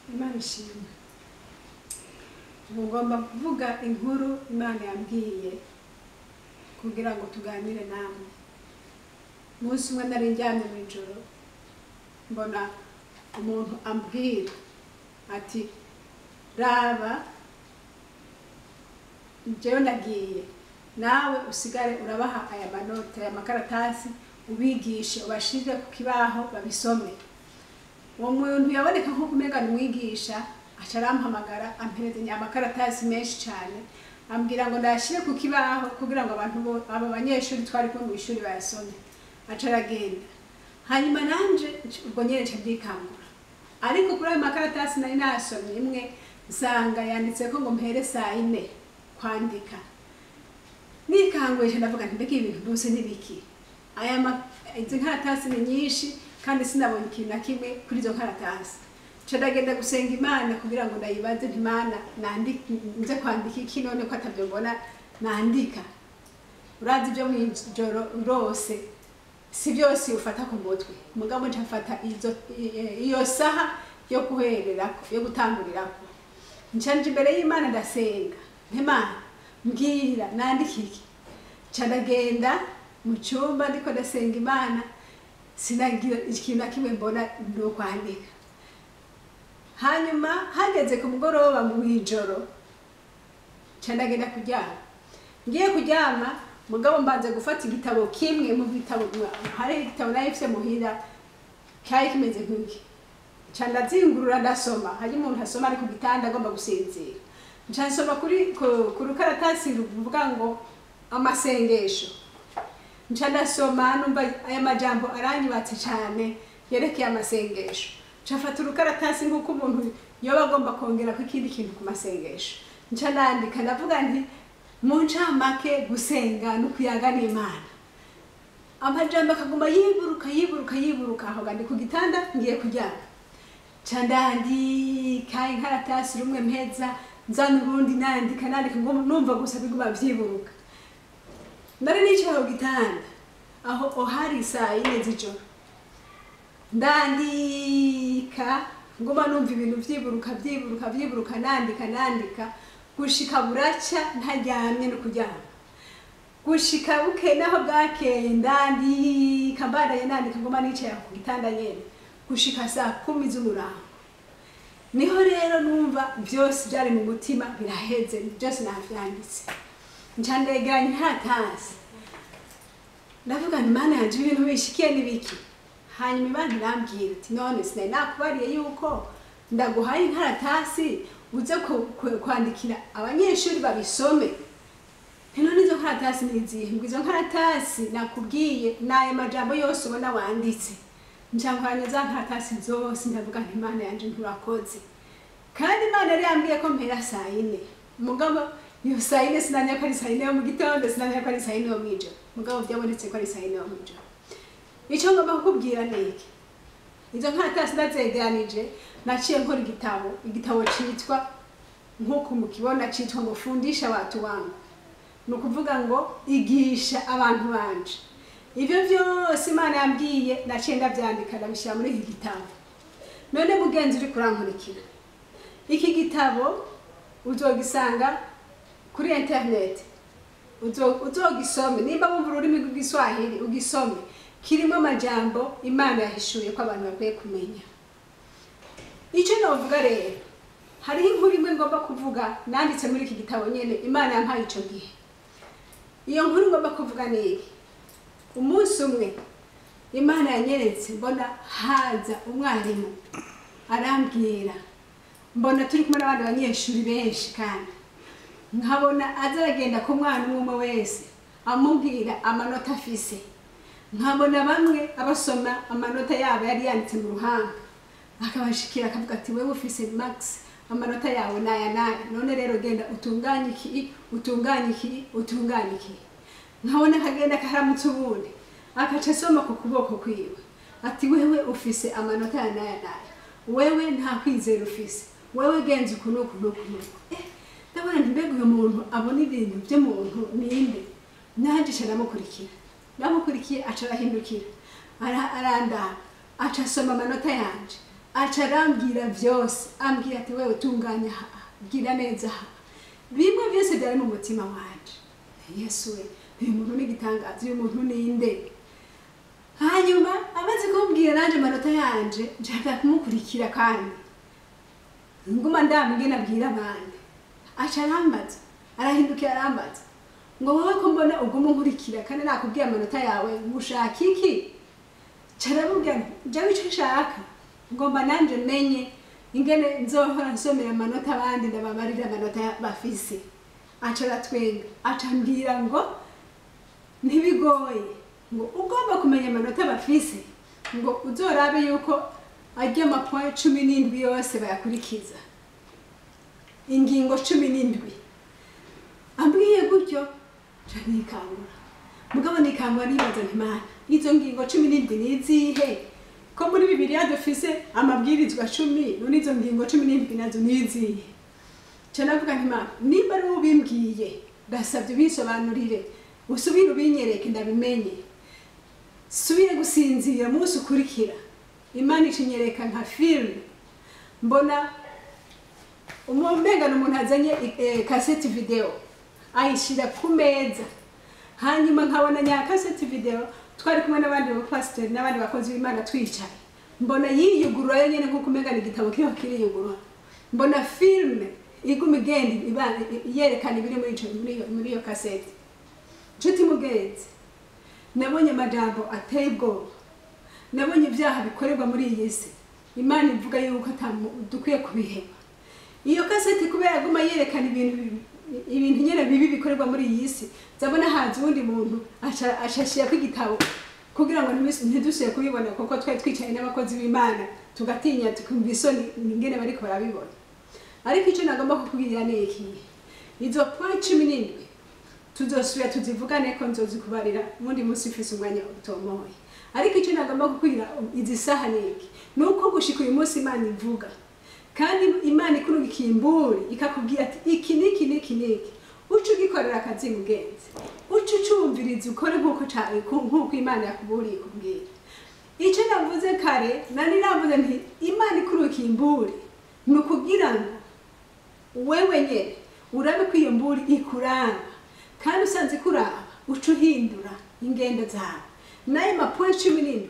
Imana ishimwe. Ubu ngomba kuvuga inkuru Imana yambwiye kugira ngo tuganire namwe. Umunsi umwe nari ndyamye mu ijoro, mbona umuntu ambwira ati: "Raba, jewe ndagiye, nawe usigare urabaha aya manota, aya makaratasi, ubigishe, ubashire ku kibaho babisome." Uwo muntu yaboneka nko kumenga ni umwigisha. Aca arampamagara, ampereza amakaratasi menshi cyane, ambwira ngo ndayashyire ku kibaho kugira ngo abantu abo banyeshuri twari kumwe mu ishuri bayasome. Aca aragenda. Hanyuma nanje ubwo nyene nca ndikangura, ariko kuri ayo makaratasi nari nasomye imwe, nsanga yanditseko ngo mpere saa 4 kwandika. Nikanguye nca ndavuga nti: "Mbega ibintu byose ni biki? Aya izi nkaratasi ni nyinshi kandi sinabonye ikintu na kimwe kuri izo nkaratasi." Nca ndagenda gusenga Imana kugira ngo ndayibaze nti: "Imana, nze kwandika iki none ko atabyo mbona nandika?" Urazi ibyo mw'ijoro rose si byose ufata ku mutwe, mugabo nca mfata iyo saha yo guhererako, yo gutangurirako. Nca nja imbere y'Imana, ndasenga nti: "Imana, mbwira nandika iki?" Nca ndagenda mu cyumba, ndiko ndasenga Imana, sinagira ikintu na kimwe mbona ni ukwandika. Hanyuma hageze ku mugoroba mu ijoro, nca ndagenda kuryama. Ngiye kuryama, mugabo mbanze gufata igitabo kimwe mu bitabo. Hari igitabo nari mfise muhira cyari kimeze nk'iki, nca ndazingurura ndasoma. Hari umuntu asoma ari ku gitanda agomba gusinzira. Nca nsoma kuri ku rukaratasi ruvuga ngo amasengesho. Nca ndasoma, numva aya majambo aranyubatse cyane yerekeye amasengesho. Nca mfata urukaratasi nk'uko umuntu yoba agomba kongera ko ikindi kintu ku masengesho. Nca ndandika, ndavuga nti: "Mu ncamake, gusenga ni ukuyaga n'Imana." Amajambo akaguma yiburuka, yiburuka, yiburuka. Aho ndi ku gitanda ngiye kuryama, nca ndandika inkaratasi rumwe, mpeza nzana urundi, nandika, nandika, ngo numva gusa biguma vyiburuka. Nari nicaye ku gitanda aho hari saa 4 z'ijoro, ndandika, nguma numva ibintu vyiburuka, vyiburuka, vyiburuka, nandika, nandika gushika buraca ntaryamye no kuryama, gushika buke naho bwakeye. Ndandika, mbandanye nandika, nguma nicaye ku gitanda nyene gushika saa 10 z'umurango. Niho rero numva byose byari mu mutima biraheze, byose navyanditse. Nca ndegeranya inkaratasi, ndavuga nti: "Mana yanje, ibintu bishikiye ni biki?" Hanyuma Imana irambwira iti: "None sinari nakubariye yuko ndaguhaye inkaratasi uze kwandikira abanyeshuri babisome?" Nti: "None izo nkaratasi ni izihe?" Ngo: "Izo nkaratasi nakubwiye ni ayo majambo yose ubona wanditse." Nca nkoranya za nkaratasi zose, ndavuga nti: "Imana yanje, nturakoze." Kandi Imana yari yambwiye ko mpera saa 4, mugabo iyo saa 4 sinamenya ko ari saa 4 yo mu gitondo, sinamenya ko ari saa 4 yo mw'ijoro, mugabo byabonetse ko ari saa 4 yo mw'ijoro. Icyo ngomba kukubwira ni iki: izo nkaratasi ndazegeranije, naciye nkora igitabo, igitabo citwa nk'uko mukibona, citwa ngo "Fundisha watu wangu", ni ukuvuga ngo igisha abantu banje. Ibyo byose Imana yambwiye naciye ndabyandika, ndabishyira muri iki gitabo. None mugenzi uri kurankurikira, iki gitabo uzogisanga kuri internet, uzogisome. Nimba wumva ururimi rw'Igiswahili, ugisome. Kirimo amajambo Imana yahishuye ko abantu bakwiye kumenya. Icyo navuga rero, hariho inkuru imwe ngomba kuvuga nanditse muri iki gitabo nyene Imana yampaye ico gihe. Iyo nkuru ngomba kuvuga ni iyi: umunsi umwe Imana yanyeretse, mbona haza umwarimu arambwira, mbona turi kumwe n'abandi banyeshuri benshi, kandi nkabona aza aragenda ku mwana umwe umwe wese, amubwira amanota afise. Nkabona bamwe abasoma amanota yabo yari yanditse mu ruhanga, akabashikira akavuga ati: "Wewe ufise max, amanota yawe naya naya. None rero genda utunganye iki, utunganye iki, utunganye iki." Nkabona akagenda akaharamutse ubundi, akaca asoma ku kuboko kwiwe ati: "Wewe ufise amanota ya naya naya, wewe nta kwizera ufise, wewe genza uku nuku nuku nuku." Ndabona nti: "Mbega uyu muntu abona ibintu by'umuntu ninde?" Nanje nca ndamukurikira. Ndamukurikiye, aca arahindukira, arandaba, aca asoma amanota yanje. Aca arambwira vyose, ambwira ati wewe tunganya aha, gira neza aha, bimwe byose byari mu mutima wanje. Yesu we, uyu muntu ni igitangaza, uyu muntu ni nde? Hanyuma amaze kumbwira nanje amanota yanje, nshaka kumukurikira kandi nguma ndambwira nabwira abandi. Aca arambaza, arahindukira arambaza ngo wowe ko mbona uguma unkurikira kandi nakubwiye amanota yawe, ngushaka iki? Caramubwira nti jewe ico nshaka, ngomba nanje menye ingene nzohora nsomera amanota abandi, ndababarira amanota bafise. Aca aratwenga, aca ambwira ngo ntibigoye, ngo ugomba kumenya amanota bafise, ngo uzorabe yuko arya amapoint 17 yose bayakurikiza, ingingo 17. Ambwiye gutyo nca nikangura, mugabo nikangura nibaza nti Mana, izo ngingo 17 ni izihe? Ko muri Bibiliya dufise amabwirizwa 10, none izo ngingo 17 nazo ni izihe? Nca navuga nti Mana, nimba ari wowe ubimbwiye, ndasabye ubisobanurire, usubire ubinyereke ndabimenye. Subire gusinzira. Umunsi ukurikira Imana ikinyereka nka filime, mbona umenga umuntu azanye kaseti video ayishira ku meza, hanyuma nkabona nya kaseti video, twari kumwe n'abandi bapasiteri n'abandi bakozi b'Imana twicaye, mbona yiyugurura yo nyene nk'uko umenga ni igitabo kiriho kiriyugurura, mbona filime iguma igenda yerekana ibiri muri iyo kaseti. Nshuti mugenzi, nabonye amajambo ateye ubwoba, nabonye ibyaha bikorerwa muri iyi si. Imana ivuga yuko dukwiye kubiheba. Iyo kaseti kubera yaguma yerekana ibintu nyene bibi bikorerwa muri iyi si, nzabona haza uwundi muntu ashashirako igitabo kugira ngo ntidusubire kubibona, kuko twari twicaye n'abakozi b'Imana tugatinya tukumva isoni ingene bariko barabibona. Ariko ico nagomba kukubwira ni iki: izo point 17 tuzosubira tuzivugane, ko nzozikubarira ubundi munsi mfise umwanya utomoye. Ariko ico nagomba kukubwira izi saha ni iki: nuko gushika uyu munsi Imana ivuga, kandi Imana ikurungikiye imburi ikakubwira ati iki niki niki niki, uca ugikorera akazi mugenzi, uca ucumviriza ukore nk'uko Imana yakuburiye ikubwira. Ico navuze kare, nari navuze nti Imana ikurungikiye imburi ni ukugira ngo wewe nyene urabe ko iyo mburi ikuranga, kandi usanze ikuraba uca uhindura ingendo zawe. Nayo mapoint 17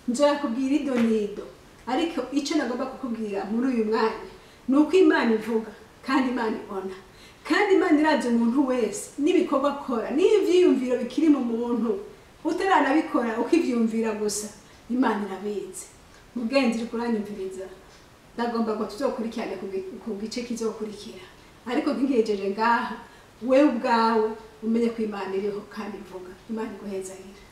nzoyakubwira ido nido, ariko ico nagomba kukubwira muri uyu mwanya ni uko Imana ivuga kandi Imana ibona, kandi Imana irazi umuntu wese n'ibikorwa akora n'ivyiyumviro bikiri mu muntu utaranabikora, ukivyumvira gusa Imana irabizi. Mugenzi uri kuranyumviriza, ndagomba ngo tuzokurikirane ku gice kizokurikira, ariko nkigejeje ngaha wewe ubwawe umenye ko Imana iriho kandi ivuga. Imana iguhezagire.